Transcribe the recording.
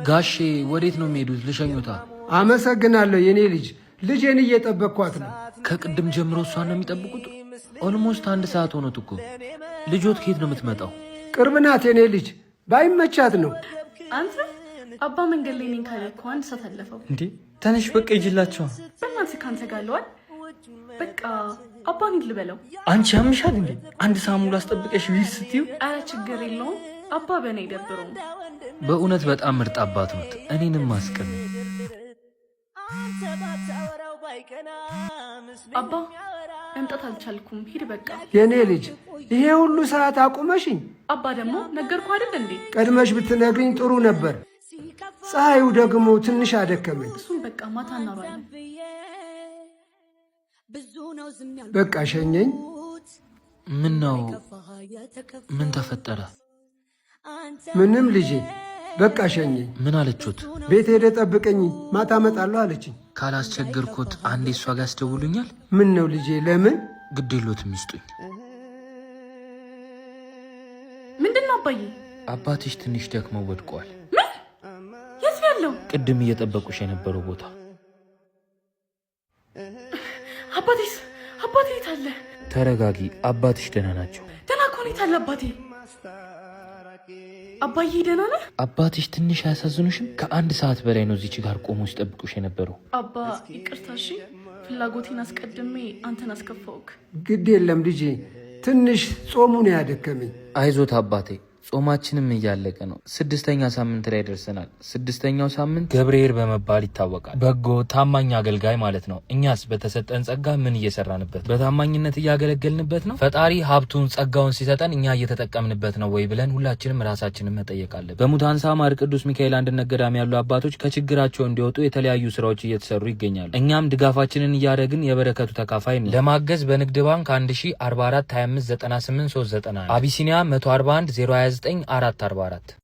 ጋሼ ወዴት ነው የሚሄዱት? ልሸኙታ። አመሰግናለሁ የኔ ልጅ። ልጄን እየጠበቅኳት ነው። ከቅድም ጀምሮ እሷን ነው የሚጠብቁት። Almost አንድ ሰዓት ሆኖት እኮ። ልጆት ከየት ነው የምትመጣው? ቅርብ ናት የኔ ልጅ፣ ባይመቻት ነው። አንተ አባ መንገድ ላይ ነኝ ካለ እኮ አንድ ሰዓት አለፈው። እንዴ ተነሽ፣ በቃ ይጅላቸው። በእናትህ ካንተ ጋር ለዋል። በቃ አባን ሂድ ልበለው። አንቺ ያምሻል እንዴ? አንድ ሰዓት ሙሉ አስጠብቀሽ ሂድ ስትዩ። አረ ችግር የለውም አባ በእኔ አይደብረውም። በእውነት በጣም ምርጥ አባት ኖት። እኔንም አስቀኑ። አባ መምጣት አልቻልኩም፣ ሂድ በቃ። የኔ ልጅ ይሄ ሁሉ ሰዓት አቁመሽኝ። አባ ደግሞ ነገርኩህ አይደል እንዴ? ቀድመሽ ብትነግሪኝ ጥሩ ነበር። ፀሐዩ ደግሞ ትንሽ አደከመኝ። እሱም በቃ ማታ እናወራለን። በቃ ሸኘኝ። ምን ነው? ምን ተፈጠረ? ምንም ልጄ፣ በቃ ሸኘኝ። ምን አለችሁት? ቤት ሄደ ጠብቀኝ፣ ማታ እመጣለሁ አለችኝ። ካላስቸገርኩት አንዴ እሷ ጋር ያስደውሉኛል። ምን ነው ልጄ? ለምን? ግድ የሎትም ይስጡኝ። ምንድን ነው አባዬ? አባትሽ ትንሽ ደክመው ወድቀዋል። ምን? የት ነው ያለው? ቅድም እየጠበቁሽ የነበረው ቦታ። አባቴስ? አባቴ የት አለ? ተረጋጊ፣ አባትሽ ደህና ናቸው። ደህና ከሆነ የት አለ አባቴ? አባዬ ደህና ነህ? አባትሽ ትንሽ አያሳዝኑሽም? ከአንድ ሰዓት በላይ ነው እዚች ጋር ቆሞ ሲጠብቁሽ የነበረው። አባ ይቅርታ እሺ፣ ፍላጎቴን አስቀድሜ አንተን አስከፋውክ። ግድ የለም ልጄ፣ ትንሽ ጾሙ ነው ያደከመኝ። አይዞት አባቴ፣ ጾማችንም እያለቀ ነው። ስድስተኛ ሳምንት ላይ ደርሰናል። ስድስተኛው ሳምንት ገብርኄር በመባል ይታወቃል። በጎ ታማኝ አገልጋይ ማለት ነው። እኛስ በተሰጠን ጸጋ ምን እየሰራንበት? በታማኝነት እያገለገልንበት ነው? ፈጣሪ ሀብቱን ጸጋውን ሲሰጠን እኛ እየተጠቀምንበት ነው ወይ ብለን ሁላችንም ራሳችንን መጠየቅ አለብን። በሙታንሳ ማር ቅዱስ ሚካኤል አንድነት ገዳም ያሉ አባቶች ከችግራቸው እንዲወጡ የተለያዩ ስራዎች እየተሰሩ ይገኛሉ። እኛም ድጋፋችንን እያደረግን የበረከቱ ተካፋይ ነው። ለማገዝ በንግድ ባንክ 1044 25 98 391፣ አቢሲኒያ 141 029 444።